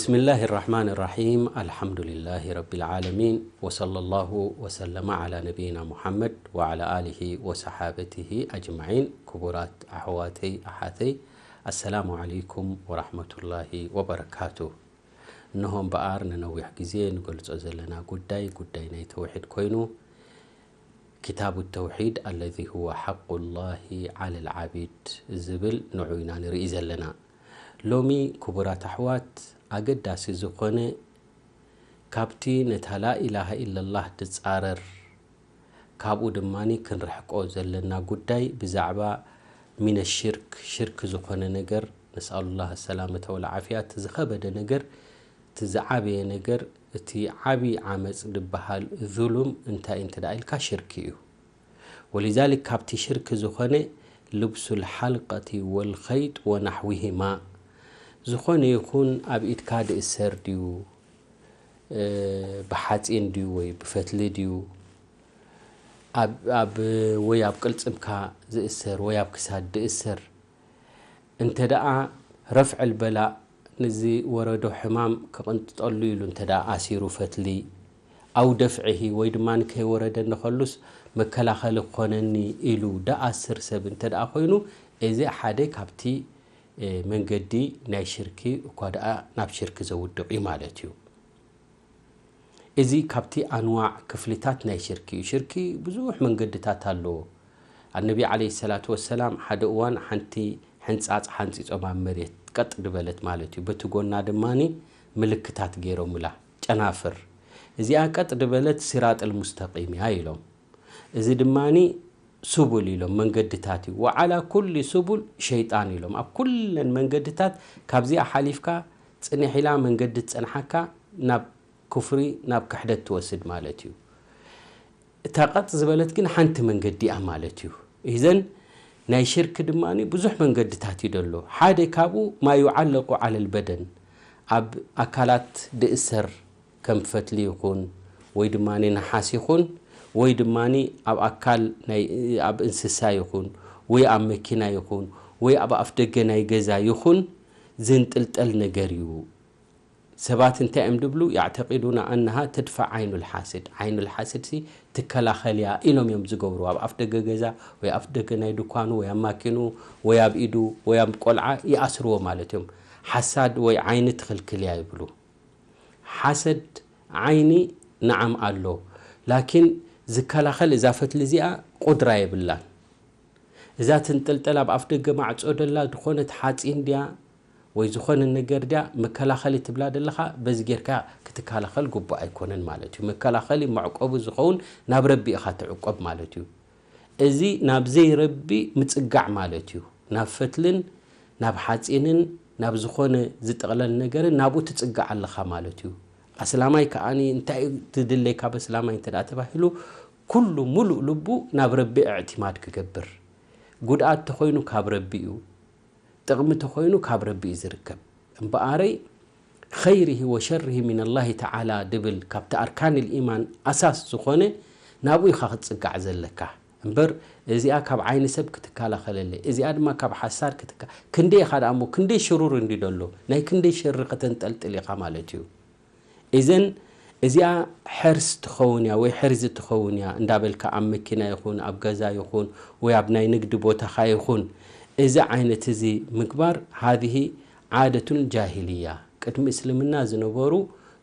بسم الله الرحمن الرحيم. الحمد لله رب العالمين. وصلى الله وسلم على نبينا محمد وعلى آله وصحابته أجمعين. ክቡራት ኣሕዋተይ ኣሓተይ፣ السلام عليكم ورحمة الله وبركاته። እነሆ እምበኣር ንነዊሕ ግዜ ንገልጾ ዘለና ጉዳይ፣ ጉዳይ ናይ ተውሒድ ኮይኑ፣ كتاب التوحيد الذي هو حق الله على العبيد ዝብል ንዑ ኢና ንርኢ ዘለና። ሎሚ ክቡራት ኣሕዋት፣ ኣገዳሲ ዝኾነ፣ ካብቲ ነታ ላኢላሃ ኢለላህ ትጻረር፣ ካብኡ ድማ ክንርሕቆ ዘለና ጉዳይ ብዛዕባ ሚነ ሽርክ፣ ሽርክ ዝኾነ ነገር፣ ነስኣሉላህ ሰላመተ ወልዓፍያ፣ እቲ ዝኸበደ ነገር፣ እቲ ዝዓበየ ነገር፣ እቲ ዓቢ ዓመጽ ዝበሃል ዙሉም እንታይ እንተ ደኣ ኢልካ ሽርክ እዩ። ወሊዛሊክ ካብቲ ሽርክ ዝኾነ ልብሱል ሓልቀቲ ወልኸይጥ ወናሕዊሂማ፣ ዝኾነ ይኹን ኣብ ኢድካ ድእሰር ድዩ፣ እ፣ ብሓጺን ድዩ ወይ ብፈትሊ ድዩ፣ ኣብ፣ ኣብ፣ ወይ ኣብ ቅልጽምካ ዝእሰር ወይ ኣብ ክሳድ ድእሰር፣ እንተ ደኣ ረፍዕል በላእ፣ ነዚ ወረዶ ሕማም ክቕንጥጠሉ ኢሉ እንተ ደኣ ኣሲሩ ፈትሊ፣ ኣው ደፍዒሂ፣ ወይ ድማ ከይወረደ እንከሉስ መከላኸሊ ክኾነኒ ኢሉ ደኣስር ሰብ እንተ ደኣ ኮይኑ፣ እዚ ሓደ ካብቲ፣ እ፣ መንገዲ ናይ ሽርኪ፣ እኳ ደኣ ናብ ሽርኪ ዘውድቕ እዩ ማለት እዩ። እዚ ካብቲ ኣንዋዕ፣ ክፍልታት ናይ ሽርኪ እዩ። ሽርኪ ብዙሕ መንገድታት ኣለዎ። ኣነቢ ዓለይሂ ሰላቱ ወሰላም ሓደ እዋን ሓንቲ ሕንጻጽ ሓንጺጾም ኣብ መሬት፣ ቀጥ ድበለት ማለት እዩ። በቲ ጎና ድማኒ ምልክታት ገይሮምላ፣ ጨናፍር። እዚኣ ቀጥ ድበለት ሲራጥል ሙስተቂም እያ ኢሎም። እዚ ድማኒ ሱቡል ኢሎም፣ መንገድታት እዩ። ወዓላ ኩሊ ሱቡል ሸይጣን ኢሎም። ኣብ ኩለን መንገድታት ካብዚኣ ሓሊፍካ ጽንሕ ኢላ መንገዲ ትጸንሓካ ናብ ኩፍሪ፣ ናብ ክሕደት ትወስድ ማለት እዩ። እታ ቀጥ ዝበለት ግን ሓንቲ መንገዲ እያ ማለት እዩ። ኢዘን ናይ ሽርክ ድማ ብዙሕ መንገድታት እዩ ደሎ። ሓደ ካብኡ ማ ዩዓለቁ ዓለል በደን፣ ኣብ ኣካላት ድእሰር፣ ከም ፈትሊ ይኹን ወይ ድማ ነሓስ ይኹን ወይ ድማ ኣብ ኣካል ናይ፣ ኣብ እንስሳ ይኹን ወይ ኣብ መኪና ይኹን ወይ ኣብ ኣፍደገ ናይ ገዛ ይኹን ዝንጥልጠል ነገር እዩ። ሰባት እንታይ እዮም ድብሉ? ያዕተቂዱና ኣነሃ ተድፋዕ ዓይኑል ሓስድ። ዓይኑል ሓስድሲ ትከላኸል እያ ኢሎም እዮም ዝገብሩ። ኣብ ኣፍደገ ገዛ ወይ ኣፍደገ ናይ ድኳኑ ወይ ኣብ ማኪኑ ወይ ኣብ ኢዱ ወይ ኣብ ቆልዓ ይኣስርዎ ማለት እዮም። ሓሳድ ወይ ዓይኒ ትኽልክል እያ ይብሉ። ሓሰድ ዓይኒ ነዓም ኣሎ፣ ላኪን ዝከላኸል እዛ ፈትሊ እዚኣ ቁድራ የብላን። እዛ ትንጥልጠል ኣብ ኣፍ ደገ ማዕጾ ደላ ዝኾነት ሓጺን ድያ ወይ ዝኾነ ነገር ድያ መከላኸሊ ትብላ ደለኻ፣ በዚ ጌርካ ክትከላኸል ግቡእ ኣይኮነን ማለት እዩ። መከላኸሊ መዕቆቢ ዝኸውን ናብ ረቢ ኢኻ ትዕቆብ ማለት እዩ። እዚ ናብ ዘይረቢ ምጽጋዕ ማለት እዩ። ናብ ፈትልን ናብ ሓጺንን ናብ ዝኾነ ዝጥቕለል ነገርን ናብኡ ትጽጋዕ ኣለኻ ማለት እዩ። ኣስላማይ ከኣኒ እንታይ እዩ ትድለይ ካብ ኣስላማይ እንተ ደኣ ተባሂሉ፣ ኩሉ ሙሉእ ልቡ ናብ ረቢ እዕቲማድ ክገብር። ጉድኣት ተኾይኑ ካብ ረቢ እዩ፣ ጥቕሚ ተኾይኑ ካብ ረቢ እዩ ዝርከብ። እምበኣረይ ኸይሪሂ ወሸሪሂ ሚነላሂ ተዓላ ድብል ካብቲ ኣርካን ልኢማን ኣሳስ ዝኾነ ናብኡ ኢኻ ክትጽጋዕ ዘለካ። እምበር እዚኣ ካብ ዓይኒ ሰብ ክትከላኸለለይ፣ እዚኣ ድማ ካብ ሓሳድ ክትካ-፣ ክንደይ ኢኻ ደኣ እሞ፣ ክንደይ ሽሩር እንዲ ደሎ፣ ናይ ክንደይ ሸሪ ከተንጠልጥል ኢኻ ማለት እዩ። እዘን እዚኣ ሕርስ ትኸውን እያ ወይ ሕርዚ ትኸውን እያ እንዳበልካ ኣብ መኪና ይኹን ኣብ ገዛ ይኹን ወይ ኣብ ናይ ንግዲ ቦታኻ ይኹን፣ እዚ ዓይነት እዚ ምግባር ሃዚህ ዓደቱን ጃሂልያ፣ ቅድሚ እስልምና ዝነበሩ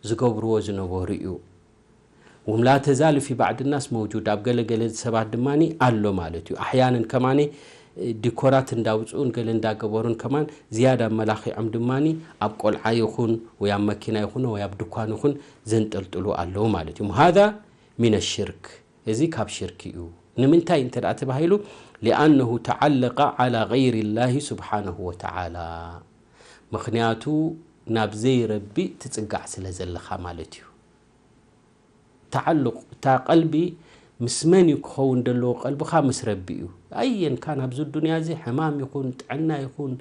ዝገብርዎ ዝነበሩ እዩ። ወም ላ ተዛሉ ፊ ባዕድ ናስ መውጁድ፣ ኣብ ገለ ገለ ሰባት ድማ ኣሎ ማለት እዩ። ኣሕያነን ከማኒ ዲኮራት እንዳውፅኡን ገለ እንዳገበሩን ከማን ዝያዳ መላኺዖም ድማ ኣብ ቆልዓ ይኹን ወይ ኣብ መኪና ይኹን ወይ ኣብ ድኳን ይኹን ዘንጠልጥሉ ኣለዉ ማለት እዩ። ሃዛ ሚነ ሽርክ፣ እዚ ካብ ሽርክ እዩ። ንምንታይ እንተ ደኣ ተባሂሉ፣ ሊኣነሁ ተዓለቀ ዓላ ገይሪ ላሂ ስብሓነሁ ወተዓላ፣ ምኽንያቱ ናብ ዘይረቢ ትጽጋዕ ስለ ዘለኻ ማለት እዩ። ተዓሉቕ፣ እታ ቀልቢ ምስ መን እዩ ክኸውን ዘለዎ? ቀልብኻ ምስ ረቢ እዩ። ኣየን ካን ኣብዚ ዱንያ እዚ ሕማም ይኹን ጥዕና ይኹን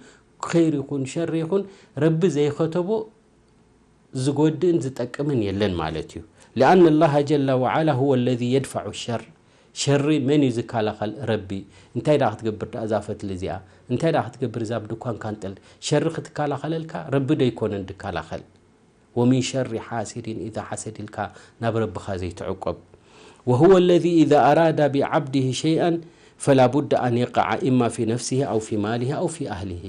ኸይር ይኹን ሸሪ ይኹን ረቢ ዘይኸተቦ ዝጎድእን ዝጠቅምን የለን ማለት እዩ። ሊኣነ ላሃ ጀለ ወዓላ ሁወ ለዚ የድፈዑ ሸር። ሸሪ መን እዩ ዝከላኸል? ረቢ። እንታይ ደኣ ክትገብር ደኣ እዛ ፈትሊ እዚኣ? እንታይ ደኣ ክትገብር እዛ ኣብ ድኳንካ እንጠል? ሸሪ ክትከላኸለልካ ረቢ ዶ ኣይኮነን ድከላኸል? ومن شر حاسد إذا حسد ኢልካ ናብ ረብኻ ዘይትዕቆብ. وهو الذي إذا أراد بعبده شيئا فلا بد أن يقع إما في نفسه أو في ماله أو في أهله.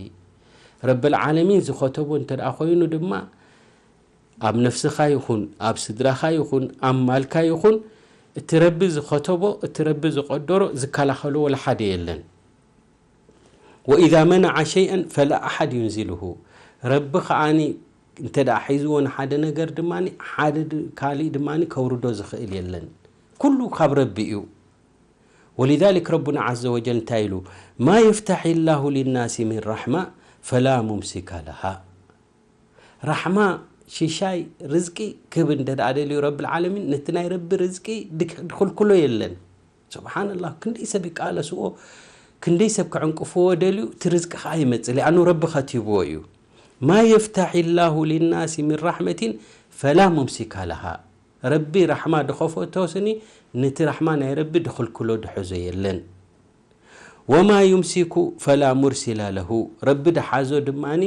ረብል ዓለሚን ዝኸተቦ እንተ ደኣ ኮይኑ ድማ ኣብ ነፍስኻ ይኹን ኣብ ስድራኻ ይኹን ኣብ ማልካ ይኹን እቲ ረቢ ዝኸተቦ እቲ ረቢ ዝቐደሮ ዝከላኸሎ ወላ ሓደ የለን። وإذا منع شيئا فلا أحد ينزله። ረቢ ከዓኒ እንተ ደኣ ሒዝዎ ንሓደ ነገር ድማ ሓደ ድ- ካልእ ድማ ከውርዶ ዝኽእል የለን። ኩሉ ካብ ረቢ እዩ። ولذلك ربنا عز وجل እንታይ ኢሉ? ما يفتح الله للناس من رحمة فلا ممسك لها. ራሕማ ሽሻይ ርዝቂ ክብ እንተ ደኣ ደልዩ ረብል ዓለሚን ነቲ ናይ ረቢ ርዝቂ ድክ- ድኽልክሎ የለን። ስብሓንላህ ክንደይ ሰብ ይቃለስዎ ክንደይ ሰብ ክዕንቅፍዎ ደልዩ እቲ ርዝቂ ከዓ ይመፅእ ሊኣኑ ረቢ ከቲብዎ እዩ። ما يفتح الله للناس من رحمة فلا ممسك لها. ረቢ ራሕማ ድኸፈቶ ስኒ ነቲ ራሕማ ናይ ረቢ ድኽልክሎ ድሕዞ የለን። وما يمسك فلا مرسل له. ረቢ ድሓዞ ድማኒ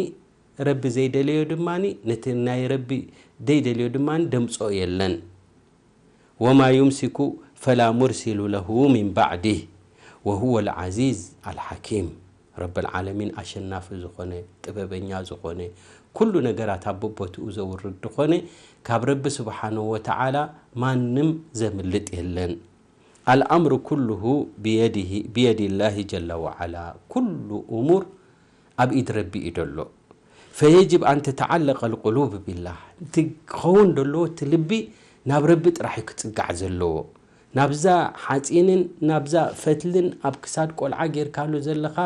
ረቢ ዘይደለዮ ድማኒ ነቲ ናይ ረቢ ደይደልዮ ድማኒ ደምፅኦ የለን። وما يمسك فلا مرسل له من بعده وهو العزيز الحكيم. ረብል ዓለሚን ኣሸናፊ ዝኾነ ጥበበኛ ዝኾነ ኩሉ ነገራት ኣብ በቦትኡ ዘውርድ ዝኾነ ካብ ረቢ ስብሓንሁ ወተዓላ ማንም ዘምልጥ የለን። الأمر كله بيده بيد الله جل وعلا. ኩሉ እሙር ኣብ ኢድ ረቢ እዩ ደሎ። فيجب أن تتعلق القلوب بالله. እቲ ክኸውን ደለዎ እቲ ልቢ ናብ ረቢ ጥራሕ እዩ ክጽጋዕ ዘለዎ። ናብዛ ሓጺንን ናብዛ ፈትልን ኣብ ክሳድ ቆልዓ ጌርካሉ ዘለኻ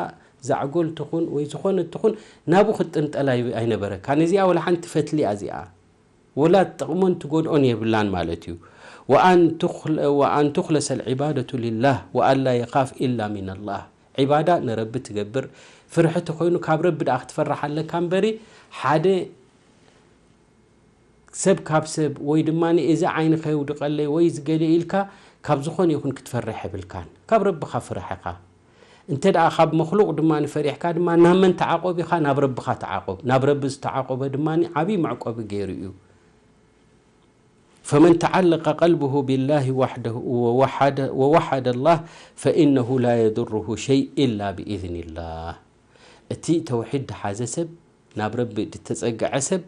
ዛዕጎል ትኹን ወይ ዝኾነ ትኹን ናብኡ ክትጥንጠል ኣይ- ኣይነበረካን። እዚኣ ወላ ሓንቲ ፈትሊ እያ እዚኣ። ወላ ትጠቕሞን ትጎድኦን የብላን ማለት እዩ። وأن تخل- وأن تخلص العبادة لله وأن لا يخاف إلا من الله. ዒባዳ ንረቢ ትገብር ፍርሒ ተኮይኑ ካብ ረቢ ደኣ ክትፈርሕ ኣለካ እምበሪ ሓደ ሰብ ካብ ሰብ ወይ ድማ እዚ ዓይኒ ከየውድቀለይ ወይ ዝገለ ኢልካ ካብ ዝኾነ ይኹን ክትፈርሕ የብልካን። ካብ ረብኻ ፍርሕ ኢኻ። እንተ ደኣ ካብ መክሉቕ ድማ ፈሪሕካ ድማ ናብ መን ተዓቆብ ኢኻ? ናብ ረብኻ ተዓቆብ። ናብ ረቢ ዝተዓቆበ ድማ ዓብዪ መዕቆቢ ገይሩ እዩ። فمن تعلق قلبه بالله وحده ووحد ووحد الله فإنه لا يضره شيء إلا بإذن الله. እቲ ተውሒድ ድሓዘ ሰብ ናብ ረቢ ድተጸግዐ ሰብ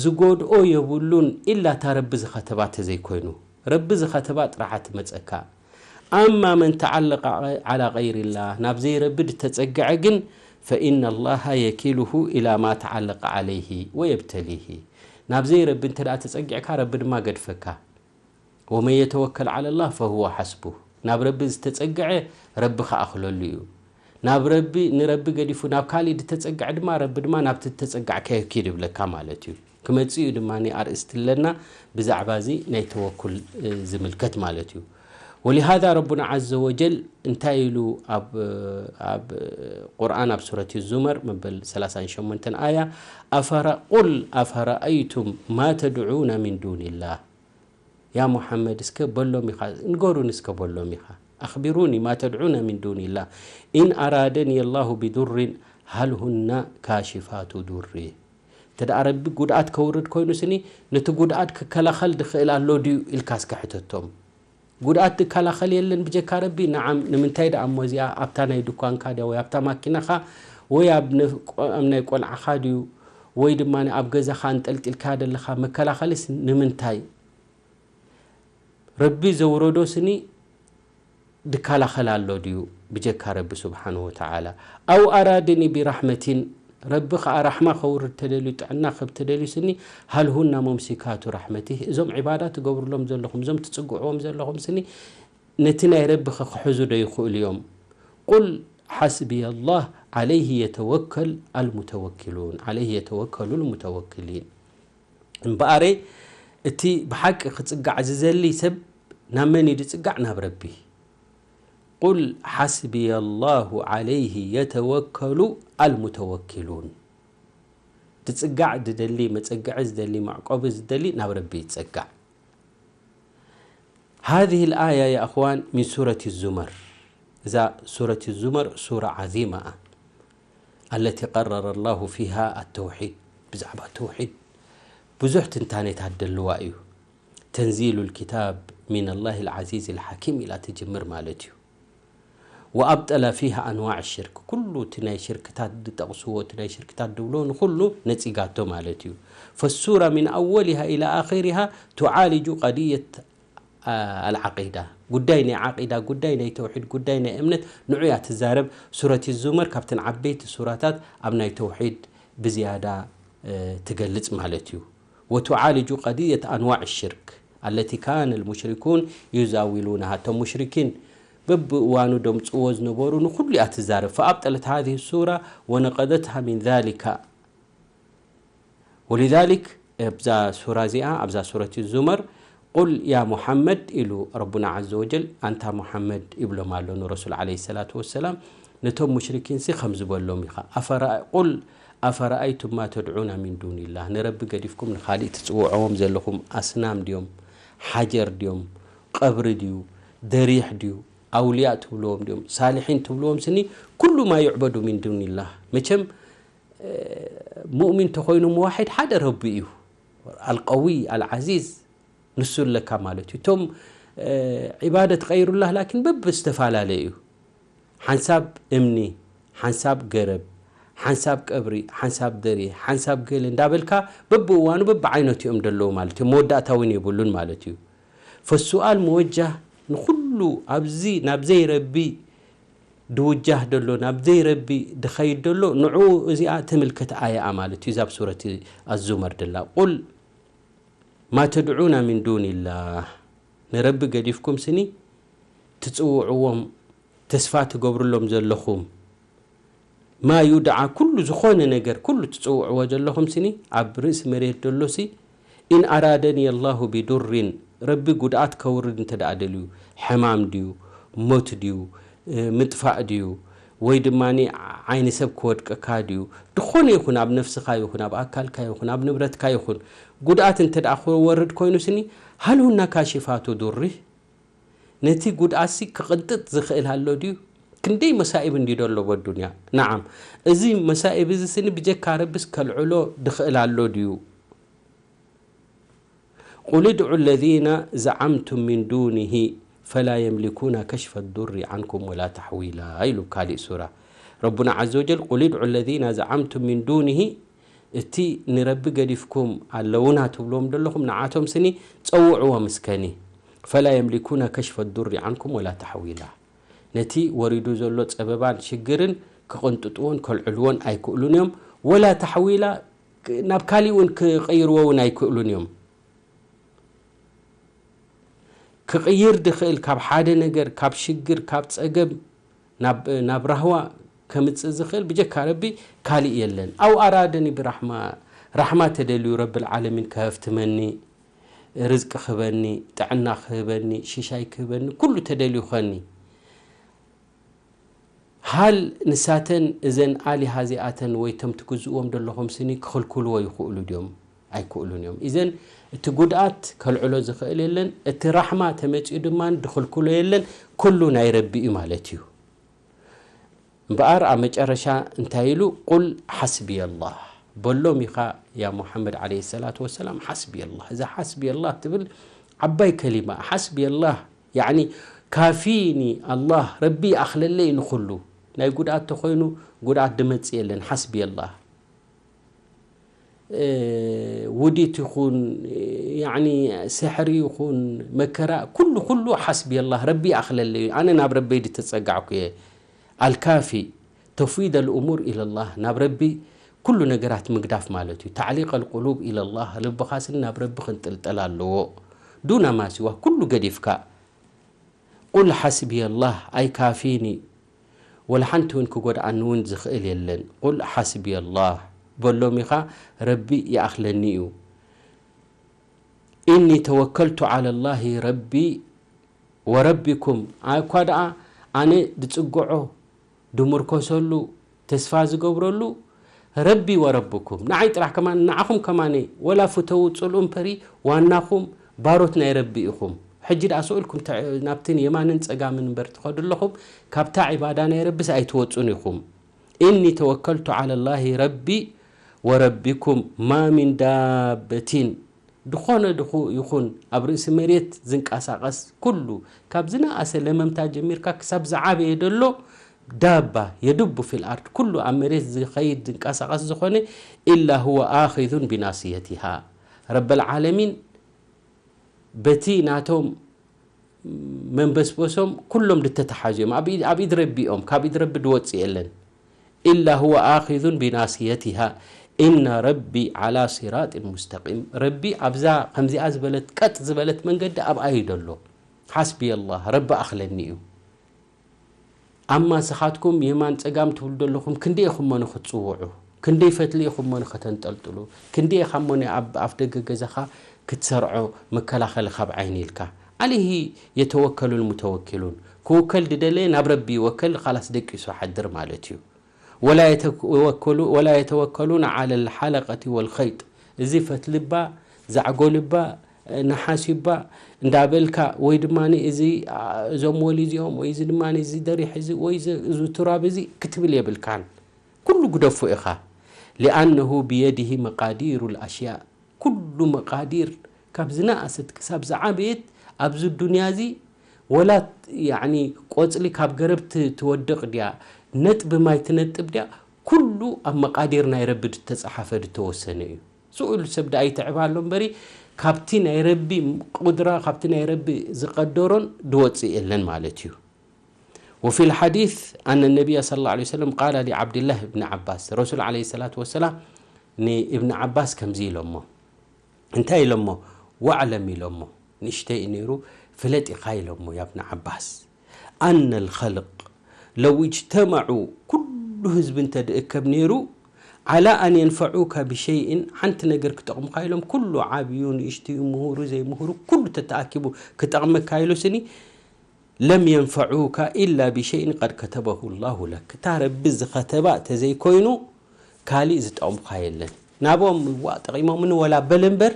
ዝጎድኦ የብሉን ኢላ እታ ረቢ ዝኸተባ ተዘይኮይኑ። ረቢ ዝኸተባ ጥራሓ ትመጸካ። أما من تعلق على غير الله ናብ ዘይረቢ ድተጸግዐ ግን فإن الله يكله إلى ما تعلق عليه ويبتليه. ናብ ዘይረቢ እንተ ደኣ ተጸጊዕካ ረቢ ድማ ገድፈካ። ومن يتوكل على الله فهو حسبه. ናብ ረቢ ዝተጸግዐ ረቢ ከኣኽለሉ እዩ። ናብ ረቢ ንረቢ ገዲፉ ናብ ካሊእ ዝተጸግዐ ድማ ረቢ ድማ ናብቲ ዝተጸጋዕካዮ ኪድ ይብለካ ማለት እዩ። ክመጽእ እዩ ድማ ኣርእስቲ ኣለና ብዛዕባ እዚ ናይ ተወኩል ዝምልከት ማለት እዩ። ولهذا ربنا عز وجل እንታይ ኢሉ ኣብ ኣብ ቁርኣን ኣብ ሱረት ዙመር መበል ሰላሳን ሸሞንተን ኣያ أفر قل أفرأيتم ما تدعون من دون الله. ያ ሙሓመድ እስከ በሎም ኢኻ ንገሩኒ እስከ በሎም ኢኻ أخبروني ما تدعون من دون الله إن أرادني الله بضر هل هن كاشفات ضره. እንተ ደኣ ረቢ ጉድኣት ከውርድ ኮይኑ ስኒ ነቲ ጉድኣት ክከላኸል ድኽእል ኣሎ ድዩ ኢልካ እስከ ሕተቶም። ጉድኣት ትከላኸል የለን ብጀካ ረቢ። ነዓም ንምንታይ ደኣ እሞ እዚኣ ኣብታ ናይ ድኳንካ ድያ ወይ ኣብታ ማኪናኻ ወይ ኣብ ናይ ቆልዓኻ ድዩ ወይ ድማ ኣብ ገዛኻ እንጠልጢልካያ ደለኻ መከላኸልስ ንምንታይ? ረቢ ዘውረዶ ስኒ ድከላኸል ኣሎ ድዩ ብጀካ ረቢ ስብሓንሁ ወተዓላ? أو أرادني برحمة ረቢ ኸዓ ራሕማ ኸውርድ ተደልዩ ጥዕና ኸብ ተደልዩ ስኒ هل هن ممسكات رحمته እዞም ዒባዳ ትገብሩሎም ዘለኹም እዞም ትጽግዕዎም ዘለኹም ስኒ ነቲ ናይ ረቢ ኸክሕዙ ዶ ይኽእሉ እዮም? قل حسبي الله عليه يتوكل المتوكلون عليه يتوكل المتوكلين። እምበኣረ እቲ ብሓቂ ክጽጋዕ ዝዘሊ ሰብ ናብ መን እዩ ዝጽጋዕ? ናብ ረቢ። قل حسبي الله عليه يتوكل المتوكلون። ድጽጋዕ ዝደሊ መጸግዒ ዝደሊ መዕቆቢ ዝደሊ ናብ ረቢ ይጸጋዕ። هذه الآية يا أخوان من سورة الزمر. እዛ ሱረት ዙመር ሱራ ዓዚማ እያ። التي قرر الله فيها التوحيد ብዛዕባ ተውሒድ ብዙሕ ትንታኔታት ደልዋ እዩ። ተንዚሉ ልኪታብ ሚን ኣላህ ልዓዚዝ ልሓኪም ኢላ ትጅምር ማለት እዩ። ወኣብጠለ ፊሃ ኣንዋዕ ሽርክ፣ ኩሉ እቲ ናይ ሽርክታት ዝጠቕስዎ፣ እቲ ናይ ሽርክታት ድብሎ ንኩሉ ነጺጋቶ ማለት እዩ። ፈሱራ ሚን ኣወሊሃ ኢላ ኣኺሪሃ ቱዓልጁ ቀድየት ኣልዓቂዳ፣ ጉዳይ ናይ ዓቂዳ፣ ጉዳይ ናይ ተውሒድ፣ ጉዳይ ናይ እምነት ንዑ እያ ትዛረብ። ሱረት ዙመር ካብተን ዓበይቲ ሱራታት ኣብ ናይ ተውሒድ ብዝያዳ ትገልጽ ማለት እዩ። ወቱዓልጁ ቀድየት ኣንዋዕ ሽርክ ኣለቲ ካነ ልሙሽሪኩን ዩዛዊሉናሃ፣ እቶም ሙሽሪኪን በብእዋኑ ደምጽዎ ዝነበሩ ንኩሉ እያ ትዛረብ። ፈኣብጠለት ሃዚህ ሱራ ወነቀደትሃ ሚን ዛሊካ ወሊዛሊክ እብዛ ሱራ እዚኣ ኣብዛ ሱረት ዙመር ቁል ያ ሙሓመድ ኢሉ ረቡና ዓዘ ወጀል፣ ኣንታ ሙሓመድ ይብሎም ኣሎ ንረሱል ዓለይሂ ሰላቱ ወሰላም። ነቶም ሙሽሪኪንሲ ከምዚ በሎም ኢኻ፣ ቁል ኣፈረኣይቱም ማ ተድዑና ሚን ዱኒላህ፣ ንረቢ ገዲፍኩም ንኻሊእ ትጽውዕዎም ዘለኹም ኣስናም ድዮም፣ ሓጀር ድዮም፣ ቀብሪ ድዩ፣ ደሪሕ ድዩ፣ ኣውልያ ትብልዎም ድዮም፣ ሳልሒን ትብልዎም ስኒ፣ ኩሉ ማ ዩዕበዱ ሚን ዱኒላህ። መቸም ሙእሚን ተኾይኑ መዋሒድ ሓደ ረቢ እዩ። ኣልቀዊይ ኣልዓዚዝ ንሱ ኣለካ ማለት እዩ። እቶም ዒባደት ቀይሩላህ ላኪን በብ ዝተፈላለየ እዩ። ሓንሳብ እምኒ፣ ሓንሳብ ገረብ፣ ሓንሳብ ቀብሪ፣ ሓንሳብ ደሪ፣ ሓንሳብ ገለ እንዳበልካ በብእዋኑ በብዓይነቱ እዮም ደለዉ ማለት እዩ። መወዳእታ እውን የብሉን ማለት እዩ። ፈሱኣል መወጃህ ንኩሉ ኣብዚ ናብ ዘይረቢ ድውጃህ ደሎ፣ ናብ ዘይረቢ ድኸይድ ደሎ፣ ንዑ እዚኣ ትምልከት ኣያኣ ማለት እዩ። እዛ ኣብ ሱረት ኣዙመር ደላ ቁል ማ ተድዑና ሚን ዱኒላህ፣ ንረቢ ገዲፍኩም ስኒ ትጽውዕዎም ተስፋ ትገብርሎም ዘለኹም ማ ዩድዓ፣ ኩሉ ዝኾነ ነገር ኩሉ ትጽውዕዎ ዘለኹም ስኒ ኣብ ርእሲ መሬት ደሎሲ ኢን ኣራደኒ ኣላሁ ቢዱሪን፣ ረቢ ጉድኣት ከውርድ እንተ ደኣ ደልዩ፣ ሕማም ድዩ፣ ሞት ድዩ፣ ምጥፋእ ድዩ፣ ወይ ድማ ዓይኒ ሰብ ክወድቀካ ድዩ፣ ድኾነ ይኹን ኣብ ነፍስኻ ይኹን ኣብ ኣካልካ ይኹን ኣብ ንብረትካ ይኹን ጉድኣት እንተ ደኣ ክወርድ ኮይኑ ስኒ፣ ሃል ሁና ካሽፋቱ ዱሪህ፣ ነቲ ጉድኣትሲ ክቕንጥጥ ዝኽእል ኣሎ ድዩ? ክንደይ መሳኢብ እንዲ ደሎ በዱንያ። ነዓም፣ እዚ መሳኢብ እዚ ስኒ ብጀካ ረብስ ከልዕሎ ድኽእል ኣሎ ድዩ? ቁል ድዑ ለዚነ ዘዓምቱም ሚን ዱኒሂ ፈላ የምሊኩና ከሽፈ ዱሪ ዓንኩም ወላ ተሕዊላ ኢሉ ካሊእ ሱራ። ረቡና ዓዘ ወጀል ቁል ድዑ ለዚነ ዘዓምቱም ሚን ዱኒሂ፣ እቲ ንረቢ ገዲፍኩም ኣለውና ትብልዎም ዘለኹም ንዓቶም ስኒ ጸውዕዎም እስከኒ። ፈላ የምሊኩነ ከሽፈ ዱሪ ዓንኩም ወላ ተሕዊላ። ነቲ ወሪዱ ዘሎ ጸበባን ሽግርን ክቕንጥጥዎን ከልዕልዎን ኣይክእሉን እዮም። ወላ ተሕዊላ፣ ናብ ካሊእ እውን ክቕይርዎ እውን ኣይክእሉን እዮም። ክቕይር ድኽእል ካብ ሓደ ነገር፣ ካብ ሽግር፣ ካብ ጸገም ናብ፣ ናብ ራህዋ ከምጽእ ዝኽእል ብጀካ ረቢ ካሊእ የለን። ኣው ኣራደኒ ብራሕማ፣ ራሕማ ተደልዩ ረብል ዓለሚን ከሀፍትመኒ፣ ርዝቂ ክህበኒ፣ ጥዕና ክህበኒ፣ ሽሻይ ክህበኒ፣ ኩሉ ተደልዩ ኸኒ። ሃል ንሳተን እዘን ኣሊሃ እዚኣተን ወይ እቶም ትግዝእዎም ደለኹም ስኒ ክኽልክልዎ ይኽእሉ ድዮም? ኣይክእሉን እዮም። ኢዘን እቲ ጉድኣት ከልዕሎ ዝኽእል የለን፣ እቲ ራሕማ ተመጺኡ ድማ ድኽልክሎ የለን፣ ኩሉ ናይ ረቢ እዩ ማለት እዩ። እምበኣር ኣብ መጨረሻ እንታይ ኢሉ? ቁል ሓስብየ ኣላህ በሎም ኢኻ ያ ሙሓመድ ዓለይሂ ሰላቱ ወሰላም። ሓስብየ ኣላህ፣ እዛ ሓስብየ ኣላህ ትብል ዓባይ ከሊማ፣ ሓስብየ ኣላህ ያዕኒ ካፊኒ ኣላህ፣ ረቢ ይኣኽለለይ ንኹሉ። ናይ ጉድኣት ተኾይኑ ጉድኣት ድመጽእ የለን፣ ሓስብየ ኣላህ። ውዲት ይኹን፣ ያዕኒ ስሕሪ ይኹን፣ መከራ፣ ኩሉ፣ ኩሉ ሓስብየ ኣላህ፣ ረቢ ይኣኽለለይ፣ ኣነ ናብ ረበይ ድተጸጋዕኩ እየ። ኣልካፊ፣ ተፍዊድ ኣልእሙር ኢለላህ፣ ናብ ረቢ ኩሉ ነገራት ምግዳፍ ማለት እዩ። ታዕሊቅ ኣልቁሉብ ኢለላህ፣ ልብኻስን ናብ ረቢ ክንጥልጠል ኣለዎ። ዱና ማሲዋ፣ ኩሉ ገዲፍካ። ቁል ሓስብየ ኣላህ፣ ኣይካፊኒ፣ ወላ ሓንቲ እውን ክጎድኣኒ እውን ዝኽእል የለን። ቁል ሓስብየ ኣላህ በሎም ኢኻ፣ ረቢ ይኣኽለኒ እዩ። ኢኒ ተወከልቱ ዓላ ላሂ ረቢ ወረቢኩም፣ ኣኳ ደኣ ኣነ ድጽግዖ፣ ድምርኮሰሉ፣ ተስፋ ዝገብረሉ፣ ረቢ ወረብኩም፣ ንዓይ ጥራሕ ከማን፣ ንዓኹም ከማን፣ ወላ ፍተዉ ጽልኡ እምበሪ፣ ዋናኹም ባሮት ናይ ረቢ ኢኹም። ሕጂ ደኣ ስኡልኩም ተ-፣ ናብትን የማንን ጸጋምን እምበር ትኸዱ ኣለኹም፣ ካብታ ዒባዳ ናይ ረቢስ ኣይትወጹን ኢኹም። ኢኒ ተወከልቱ ዓላ ላሂ ረቢ ወረቢኩም ማ ሚን ዳበቲን፣ ድኾነ ድኹ ይኹን ኣብ ርእሲ መሬት ዝንቀሳቐስ ኩሉ፣ ካብ ዝነኣሰ ለመምታ ጀሚርካ ክሳብ ዝዓበየ ደሎ ዳባ፣ የድቡ ፊል ኣርድ፣ ኩሉ ኣብ መሬት ዝኸይድ ዝንቀሳቐስ ዝኾነ፣ ኢላ ሁወ ኣኺዙን ቢናስየቲሃ፣ ረበል ዓለሚን በቲ ናቶም መንበስበሶም ኩሎም ዝተተሓዙ እዮም። ኣብ ኢድ፣ ኣብ ኢድ ረቢ እዮም፣ ካብ ኢድ ረቢ ድወጽእ የለን። ኢላ ሁወ ኣኺዙን ቢናስየቲሃ፣ ኢነ ረቢ ዓላ ሲራጢን ሙስተቂም። ረቢ ኣብዛ ከምዚኣ ዝበለት ቀጥ ዝበለት መንገዲ ኣብኣ እዩ ደሎ። ሓስቢ ኣላህ፣ ረቢ ኣኽለኒ እዩ። ኣማ ንስኻትኩም የማን ጸጋም ትብሉ ዘለኹም ክንደይ ኢኹም ሞኒ ክትጽውዑ? ክንደይ ፈትሊ ኢኹም ሞኒ ከተንጠልጥሉ? ክንደይ ኢኻ ሞኒ ኣብ ኣፍ ደገ ገዛኻ ክትሰርዖ መከላኸሊ ካብ ዓይኒ ኢልካ? ዓለይሂ የተወከሉል ሙተወኪሉን። ክውከል ድደለየ ናብ ረቢ ይወከል፣ ኻላስ ደቂሱ ሓድር ማለት እዩ። ወላ የተወከሉ-፣ ወላ የተወከሉን ዓለል ሓለቀቲ ወልኸይጥ። እዚ ፈትሊ እባ፣ ዛዕጎል እባ፣ ነሓስ እባ እንዳበልካ፣ ወይ ድማ እዚ፣ አ፣ እዞም ወሊ እዚኦም፣ ወይ እዚ ድማ እዚ ደሪሕ እዚ፣ ወይ እዚ፣ እዚ ቱራብ እዚ ክትብል የብልካን። ኩሉ ግደፎ ኢኻ። ሊኣነሁ ብየዲሂ መቃዲሩ ልኣሽያእ። ኩሉ መቃዲር፣ ካብ ዝነኣሰት ክሳብ ዝዓበየት ኣብዚ ዱንያ እዚ፣ ወላ፣ ያዕኒ፣ ቆጽሊ ካብ ገረብ ት-፣ ትወድቕ ድያ፣ ነጥቢ ማይ ትነጥብ ድያ፣ ኩሉ ኣብ መቃዲር ናይ ረቢ ዝተጻሓፈ ዝተወሰነ እዩ። ስኡል ሰብ ደኣ ይትዕብ ኣሎ እምበሪ፣ ካብቲ ናይ ረቢ ቁድራ፣ ካብቲ ናይ ረቢ ዝቀደሮን ድወጽእ የለን ማለት እዩ። وفي الحديث أن النبي صلى الله عليه وسلم قال لعبد الله بن عباس، ረሱል ዓለይሂ ሰላቱ ወሰላም ንእብን ዓባስ ከምዚ ኢሎሞ፣ እንታይ ኢሎሞ? واعلم ኢሎሞ፣ ንእሽተይ እዩ ነይሩ፣ ፍለጥ ኢኻ ኢሎሞ፣ ያ እብን ዓባስ። أن الخلق لو اجتمعوا، ኩሉ ህዝቢ እንተ ድእከብ ነይሩ፣ على أن ينفعوك بشيء، ሓንቲ ነገር ክጠቕሙኻ ኢሎም፣ ኩሉ ዓብዩ፣ ንእሽትዩ፣ ምሁሩ፣ ዘይምሁሩ፣ ኩሉ ተተኣኪቡ ክጠቕመካ ኢሉ ስኒ፣ لم ينفعوك إلا بشيء قد كتبه الله لك። እታ ረቢ ዝኸተባ ተዘይኮይኑ ካሊእ ዝጠቕሙኻ የለን። ናብኦም ዋ ጠቒሞምኒ ወላ በል እምበር፣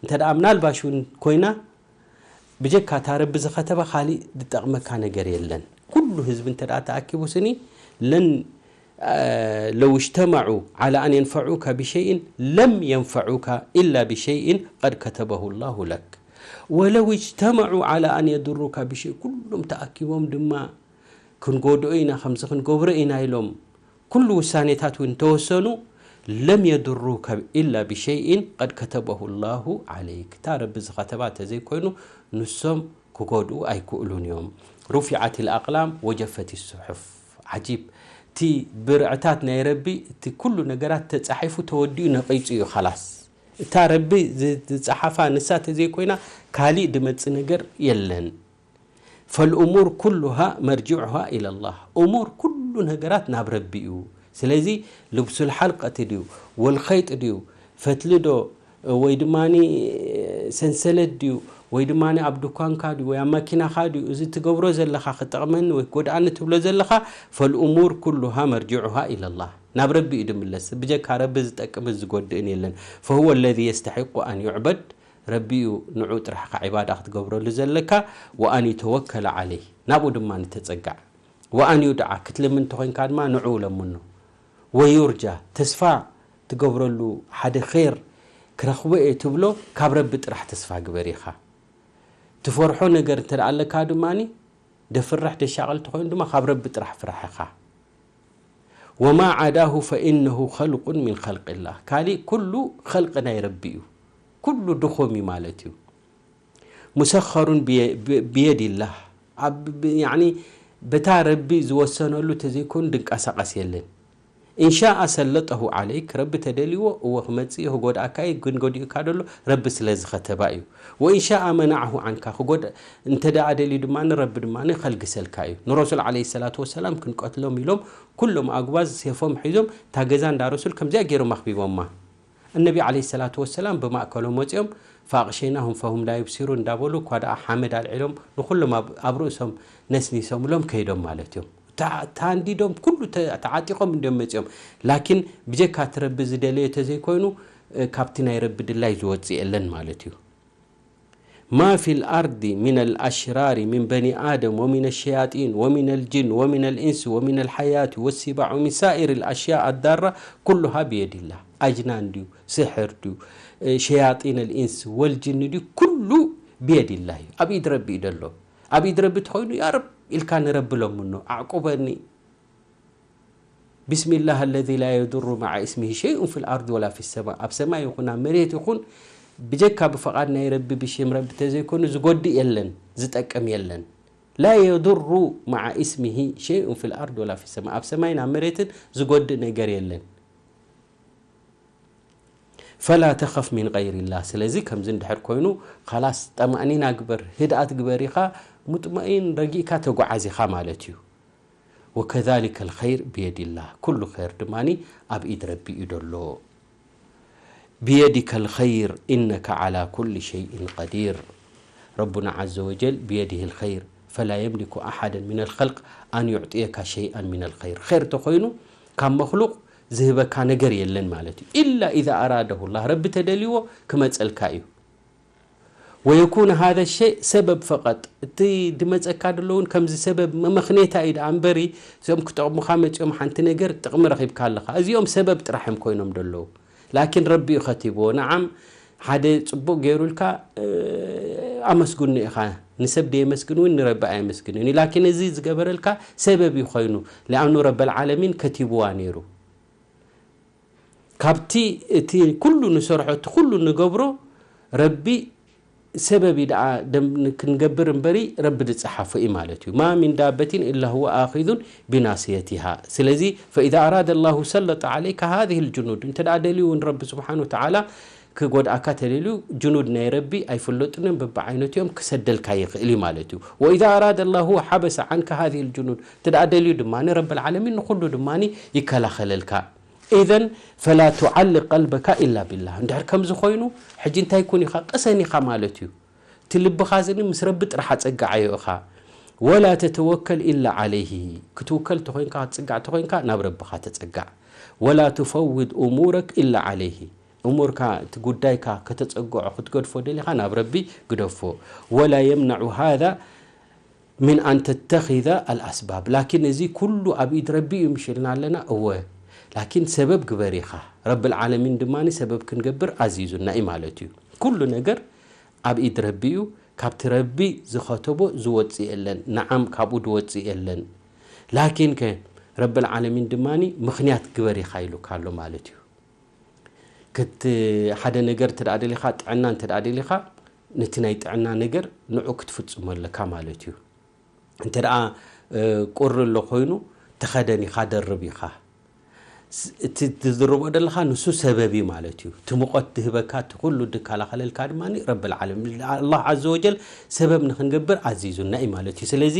እንተ ደኣ ምናልባሽ እውን ኮይና፣ ብጀካ እታ ረቢ ዝኸተባ ካሊእ ዝጠቕመካ ነገር የለን። ኩሉ ህዝቢ እንተ ደኣ ተኣኪቡ ስኒ፣ ለን፣ አ፣ لو اجتمعوا على أن ينفعوك بشيء لم ينفعوك إلا بشيء قد كتبه الله لك ولو اجتمعوا على أن يضروك بشيء، ኩሎም ተኣኪቦም ድማ ክንጎድኦ ኢና፣ ከምዚ ክንገብሮ ኢና ኢሎም ኩሉ ውሳኔታት እውን ተወሰኑ፣ لم يضروك إلا بشيء قد كتبه الله عليك። እታ ረቢ ዝኸተባ ተዘይኮይኑ ንሶም ክጎድኡ ኣይክእሉን እዮም። رفعت الأقلام وجفت الصحف። ዓጂብ። እቲ ብርዕታት ናይ ረቢ፣ እቲ ኩሉ ነገራት ተጻሒፉ ተወዲኡ ነቒጹ እዩ፣ ኻላስ። እታ ረቢ ዝ-፣ ዝጸሓፋ ንሳ ተዘይኮይና ካሊእ ድመጽእ ነገር የለን። فالأمور كلها مرجعها إلى الله። እሙር፣ ኩሉ ነገራት ናብ ረቢ እዩ። ስለዚ ልብሱል ሓልቀት ድዩ፣ ወልኸይጥ ድዩ፣ ፈትሊ ዶ፣ ወይ ድማ ሰንሰለት ድዩ፣ ወይ ድማ ኣብ ድኳንካ ድዩ፣ ወይ ኣብ መኪናኻ ድዩ፣ እዚ ትገብሮ ዘለኻ ክጠቕመኒ ወይ ክጎድኣኒ ትብሎ ዘለኻ፣ فالأمور كلها مرجعها إلى الله። ናብ ረቢ እዩ ድምለስ። ብጀካ ረቢ ዝጠቅምን ዝጎድእን የለን። فهو الذي يستحق أن يعبد። ረቢ እዩ ንዑ ጥራሕ ኢኻ ዒባዳ ክትገብረሉ ዘለካ። وأن يتوكل عليه። ናብኡ ድማ ንተጸጋዕ። وأن يدعى። ክትልምን እንተኾይንካ ድማ ንዑ ለምኖ። ويرجى። ተስፋ ትገብረሉ ሓደ ኸይር ክረኽቦ እየ ትብሎ፣ ካብ ረቢ ጥራሕ ተስፋ ግበር ኢኻ። ትፈርሖ ነገር እንተ ደኣ ኣለካ ድማ፣ ደፍርሕ ደሻቐል እንተኾይኑ ድማ ካብ ረቢ ጥራሕ ፍራሕ ኢኻ። وما عداه فإنه خلق من خلق الله። ካሊእ ኩሉ ኸልቂ ናይ ረቢ እዩ። ኩሉ ድኹም እዩ ማለት እዩ። مسخر بي-، ب-، بيد الله። ኣብ፣ ብ-፣ ያዕኒ በታ ረቢ ዝወሰነሉ ተዘይኮይኑ ድንቀሳቐስ የለን። إن شاء سلطه عليك። ረቢ ተደልይዎ እወ ክመጽእ እዩ፣ ክጎድኣካ እዩ፣ ግን ጎዲኡካ ደሎ ረቢ ስለ ዝኸተባ እዩ። وإن شاء منعه عنك። ክጎድ-፣ እንተ ደኣ ደልዩ ድማ ረቢ ድማ ከልግሰልካ እዩ። ንረሱል ዓለይሂ ሰላቱ ወሰላም ክንቀትሎም ኢሎም ኩሎም ኣጉባዝ ሴፎም ሒዞም እታ ገዛ እንዳ ረሱል ከምዚኣ ገይሮም ኣኽቢቦማ። እነቢ ዓለይሂ ሰላቱ ወሰላም ብማእከሎም ወጺኦም፣ فأغشيناهم فهم لا يبصرون እንዳበሉ፣ እኳ ደኣ ሓመድ ኣልዒሎም ንኹሎም ኣብ፣ ኣብ ርእሶም ነስኒሶምሎም ከይዶም ማለት እዮም። ተ-፣ ተሃንዲዶም፣ ኩሉ ተ-፣ ተዓጢቖም እንዲዮም መጺኦም። ላኪን ብጀካ እቲ ረቢ ዝደለዮ ተዘይኮይኑ፣ እ፣ ካብቲ ናይ ረቢ ድላይ ዝወጽእ የለን ማለት እዩ። ما في الأرض من الأشرار من بني آدم ومن الشياطين ومن الجن ومن الإنس ومن الحيات والسباع ومن سائر الأشياء الضارة كلها بيد الله። ኣጅናን ድዩ፣ ስሕር ድዩ፣ ሸያጢን ልኢንስ ወልጅን ድዩ፣ ኩሉ ብየድ ኢላህ እዩ፣ ኣብ ኢድ ረቢ እዩ ደሎ። ኣብ ኢድ ረቢ ተኾይኑ ያ ረብ ኢልካ ንረቢ ለምኖ፣ ኣዕቁበኒ። ቢስሚላህ ኣለዚ ላ የዱሩ መዓ እስሚሂ ሸይኡን ፊል ኣርድ ወላ ፊ ሰማ፣ ኣብ ሰማይ ይኹን ኣብ መሬት ይኹን ብጀካ ብፈቓድ ናይ ረቢ ብሽም ረቢ ተዘይኮኑ ዝጎድእ የለን፣ ዝጠቅም የለን። ላ የዱሩ መዓ እስሚሂ ሸይኡን ፊል ኣርድ ወላ ፊ ሰማ፣ ኣብ ሰማይን ኣብ መሬትን ዝጎድእ ነገር የለን። ፈላ ተኸፍ ሚን ገይሪላህ። ስለዚ ከምዚ እንድሕር ኮይኑ ካላስ ጠማእኒና ግበር፣ ህድኣት ግበር ኢኻ፣ ሙጥመኢን ረጊእካ ተጓዓዝ ኢኻ ማለት እዩ። ወከዛሊከ ልኸይር ብየዲላህ፣ ኩሉ ኸይር ድማ ኣብ ኢድ ረቢ እዩ ደሎ። ብየዲከ ልኸይር ኢነከ ዓላ ኩሊ ሸይእን ቀዲር። ረቡና ዓዘ ወጀል ብየዲህ ልኸይር ፈላ የምሊኩ ኣሓደን ሚን ልኸልቅ ኣን ዩዕጥየካ ሸይኣን ሚን ልኸይር። ኸይር ተኾይኑ ካብ መክሉቕ ዝህበካ ነገር የለን ማለት እዩ። ኢላ ኢዛ ኣራደሁ ላህ፣ ረቢ ተደልይዎ ክመፀልካ እዩ። ወየኩነ ሃዘ ሸይ ሰበብ ፈቐጥ፣ እቲ ድመፀካ ደሎ እውን ከምዚ ሰበብ መመኽኔታ እዩ ደኣ እምበሪ፣ እዚኦም ክጠቕሙኻ መፂኦም ሓንቲ ነገር ጥቕሚ ረኺብካ ኣለኻ። እዚኦም ሰበብ ጥራሕ እዮም ኮይኖም ደለዉ። ላኪን ረቢ እዩ ከቲብዎ። ነዓም ሓደ ፅቡቕ ገይሩልካ ኣመስግኖ ኢኻ። ንሰብ ደየመስግን እውን ንረቢ ኣየመስግንን እዩ። ላኪን እዚ ዝገበረልካ ሰበብ እዩ ኮይኑ። ሊኣኑ ረበል ዓለሚን ከቲብዋ ነይሩ። ካብቲ እቲ ኩሉ ንሰርሖ እቲ ኩሉ ንገብሮ ረቢ ሰበብ እዩ ደኣ ደም ክንገብር እምበሪ ረቢ ዝፀሓፎ እዩ ማለት እዩ። ማ ሚን ዳበቲን ኢላ ሁወ ኣኺዙን ቢናስየቲሃ። ስለዚ ፈኢዛ ኣራደ ላሁ ሰለጠ ዓለይካ ሃዚህ ልጅኑድ፣ እንተ ደኣ ደልዩ እውን ረቢ ስብሓን ወተዓላ ክጎድኣካ ተደልዩ ጅኑድ ናይ ረቢ ኣይፍለጡንን በብዓይነቱ እዮም ክሰደልካ ይኽእል እዩ ማለት እዩ። ወኢዛ ኣራደ ላሁ ሓበሰ ዓንካ ሃዚህ ልጅኑድ፣ እንተ ደኣ ደልዩ ድማ ረቢ ልዓለሚን ንኩሉ ድማ ይከላኸለልካ። ኢዘን ፈላ ቱዓልቅ ቀልበካ ኢላ ቢላህ። እንድሕር ከምዚ ኮይኑ ሕጂ እንታይ ኩን ኢኻ ቅሰን ኢኻ ማለት እዩ። እቲ ልብኻ ዝኒ ምስ ረቢ ጥራሕ ኣጸግዓዮ ኢኻ። ወላ ተተወከል ኢላ ዓለይሂ፣ ክትውከል ተኾይንካ ክትጽጋዕ ተኾይንካ ናብ ረብኻ ተጸጋዕ። ወላ ትፈውድ እሙረክ ኢላ ዓለይሂ፣ እሙርካ እቲ ጉዳይካ ከተጸግዖ ክትገድፎ ደሊኻ ናብ ረቢ ግደፎ። ወላ የምነዑ ሃዛ ምን ኣን ተተኺዘ ኣልኣስባብ። ላኪን እዚ ኩሉ ኣብ ኢድ ረቢ እዩ ምሽ ኢልና ኣለና። እወ፣ ላኪን ሰበብ ግበር ኢኻ። ረብል ዓለሚን ድማ ሰበብ ክንገብር ኣዚዙና እዩ ማለት እዩ። ኩሉ ነገር ኣብ ኢድ ረቢ እዩ። ካብቲ ረቢ ዝኸተቦ ዝወፅእ የለን። ነዓም፣ ካብኡ ዝወፅእ የለን። ላኪን ከ ረብል ዓለሚን ድማ ምኽንያት ግበር ኢኻ ኢሉካ ኣሎ ማለት እዩ። ክት-፣ ሓደ ነገር እንተ ደኣ ደሊኻ፣ ጥዕና እንተ ደኣ ደሊኻ፣ ነቲ ናይ ጥዕና ነገር ንዑ ክትፍጽሞ ኣለካ ማለት እዩ። እንተ ደኣ፣ እ፣ ቁሪ ኣሎ ኮይኑ፣ ተኸደን ኢኻ፣ ደርብ ኢኻ። ስ-፣ እቲ ትድርቦ ደለኻ ንሱ ሰበብ እዩ ማለት እዩ። እቲ ሙቐት ዝህበካ፣ እቲ ኩሉ ዝከላኸለልካ ድማ ረብል ዓለሚን፣ ኣላህ ዓዘ ወጀል ሰበብ ንኽንገብር ኣዚዙና እዩ ማለት እዩ። ስለዚ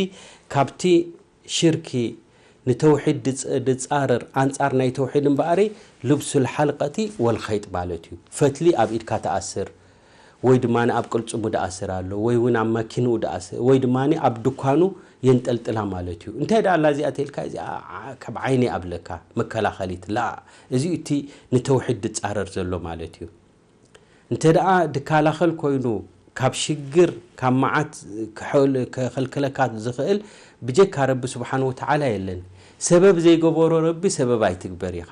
ካብቲ ሽርኪ ንተውሒድ ድጽ-፣ ድጻረር ኣንጻር ናይ ተውሒድ እምበኣሪ ልብሱል ሓልቀቲ ወልኸይጥ ማለት እዩ። ፈትሊ ኣብ ኢድካ ትኣስር ወይ ድማ ኣብ ቅልጽሙ ድኣስር ኣሎ ወይ እውን ኣብ መኪንኡ ድኣስር ወይ ድማ ኣብ ድኳኑ የንጠልጥላ ማለት እዩ። እንታይ ደኣ ኣላ እዚኣ ተልካ እዚኣ ዓ-፣ ካብ ዓይኒ ኣብለካ መከላኸሊት ላ፣ እዚ እቲ ንተውሒድ ድጻረር ዘሎ ማለት እዩ። እንተ ደኣ ድከላኸል ኮይኑ ካብ ሽግር ካብ መዓት ክሕል-፣ ከኸልክለካ ዝኽእል ብጀካ ረቢ ስብሓን ወተዓላ የለን። ሰበብ ዘይገበሮ ረቢ ሰበብ ኣይትግበር ኢኻ።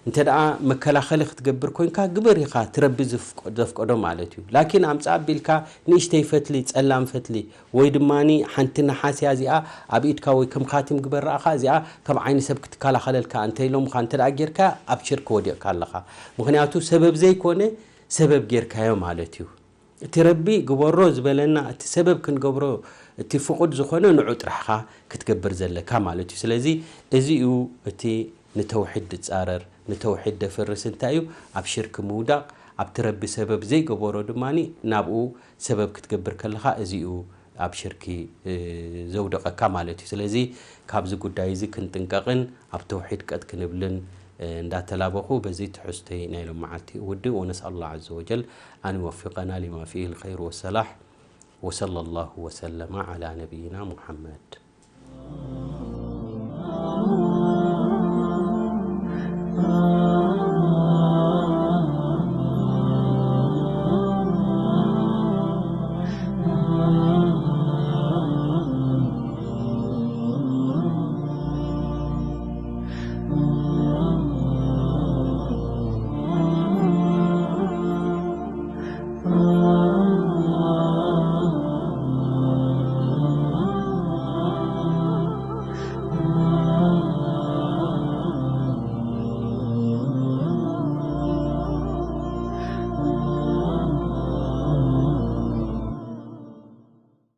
እንተ ደኣ መከላኸሊ ክትገብር ኮንካ ግበር ኢኻ፣ እቲ ረቢ ዝፍቆ-፣ ዘፍቀዶ ማለት እዩ። ላኪን ኣምጻእ ኣቢልካ ንእሽተይ ፈትሊ፣ ጸላም ፈትሊ ወይ ድማ ሓንቲ ነሓስያ እዚኣ ኣብ ኢድካ ወይ ከም ካቲም ግበር ረኣኻ፣ እዚኣ ካብ ዓይኒ ሰብ ክትከላኸለልካ እንተ ኢሎምኻ እንተ ደኣ ጌርካ ኣብ ሽርክ ወዲቕካ ኣለኻ። ምኽንያቱ ሰበብ ዘይኮነ ሰበብ ጌርካዮ ማለት እዩ። እቲ ረቢ ግበሮ ዝበለና፣ እቲ ሰበብ ክንገብሮ፣ እቲ ፍቑድ ዝኾነ ንዑ ጥራሕኻ ክትገብር ዘለካ ማለት እዩ። ስለዚ እዚ እዩ እቲ ንተውሒድ ድጻረር፣ ንተውሒድ ደፍርስ እንታይ እዩ? ኣብ ሽርክ ምውዳቕ፣ ኣብቲ ረቢ ሰበብ ዘይገበሮ ድማ ናብኡ ሰበብ ክትገብር ከለኻ፣ እዚ እዩ ኣብ ሽርኪ፣ እ፣ ዘውድቐካ ማለት እዩ። ስለዚ ካብዚ ጉዳይ እዚ ክንጥንቀቕን ኣብ ተውሒድ ቀጥ ክንብልን፣ እ፣ እንዳተላበኹ በዚ ትሕዝቶይ ናይ ሎም መዓልቲ እውድእ። ወነስኣል ላህ ዓዘ ወጀል ኣን ይወፊቀና ሊማ ፊህ ልኸይር ወሰላሕ። ወሰለ ላሁ ወሰለመ ዓላ ነቢይና ሙሐመድ።